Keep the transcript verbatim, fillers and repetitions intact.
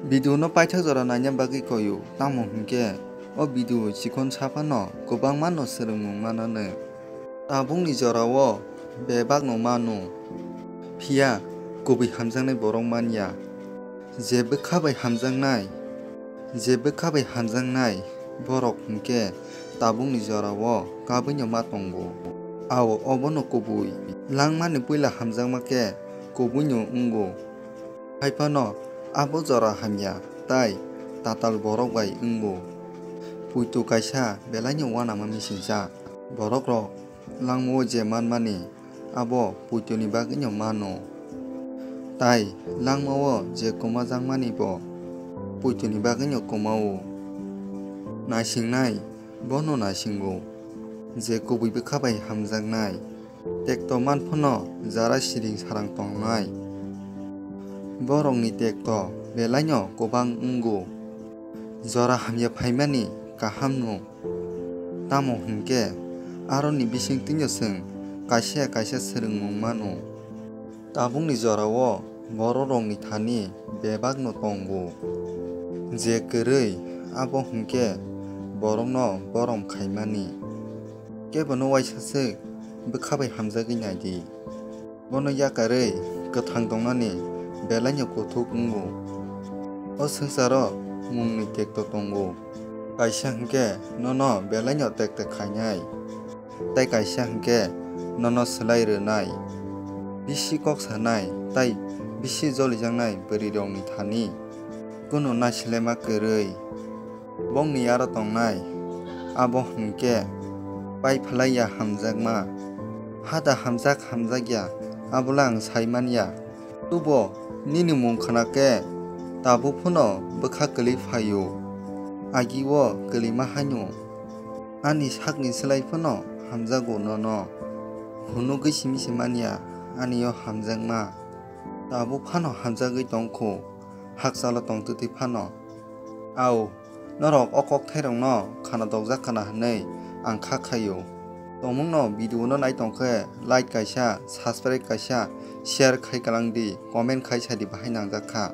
Video no paithak jora naina bagwi koyu, tamo hwnkhe o video chikon saphano kwbangma no swrwngmung mananw. Tabukni jorao bebakno mano, phiya kubui hamjaknai borok manya. Je bwkha bai hamjaknai, je bwkha bai hamjaknai borok hwnkhe tabukni jorao kabwino ma tongo. Ao obono kubui langmani puila hamjakma khe kubuino wngo. Haiphano abo jora hamya tai tatal borok bai wngo. Puitu kaisa belaino uanama misingcha. Borokrok langmao je manmani abo puituni bagwino mano. Tai langmao je kwmajakmani bo puituni bagwino kwmao. Naisingnai bono naisingo je kubui bwkha bai hamjaknai. Tekto man phano jara siring sarang tongnai. Borokni tekto belaino kwbang wngo. Jora hamya phaimani kaham no. Tamo hwnkhe aroni bisingtwino chwng kaisa kaisa swrwngmung mano. Tabukni jorao bororokni thani bebakno tongo. Je kwrwi abo hwnkhe borokno borom khaimani. Kebono uaisa swk bwkha bai hamjagwi naidi. Bono yakarwi kwthang tongnani belaino kuthuk wngo. O swngcharo mungni tekto tongo. Kaisa hwnkhe nono belaino tektek khainai, tei kaisa hwnkhe nono swlai rwnai. Bisi kok sanai tei bisi jolijaknai bwrwirokni thani kunu naisle ma kwrwi. Bongni aro tongnai, abo hwnkhe pai phlai ya hamjakma. Hada hamjak hamjak ya, abola ang sai man ya. Tubo nini mung khna khe tabuk phano bwkha kwlwi phaio. Agi o kwlwima haino ani sakni slai phano hamjago nono. Hwnugwi simi se man ya ani o hamjakma. Tabuk phano hamjagwi tong kho, hakchalo tong twtwi phano. Au, norok o kokthairokno khana dokjak khana hwnwi ang kha khaio. Tongmungno video no nai tong khe like kaisa, subscribe kaisa, share khai kalang di, comment khai sa di bahai nangjak kha.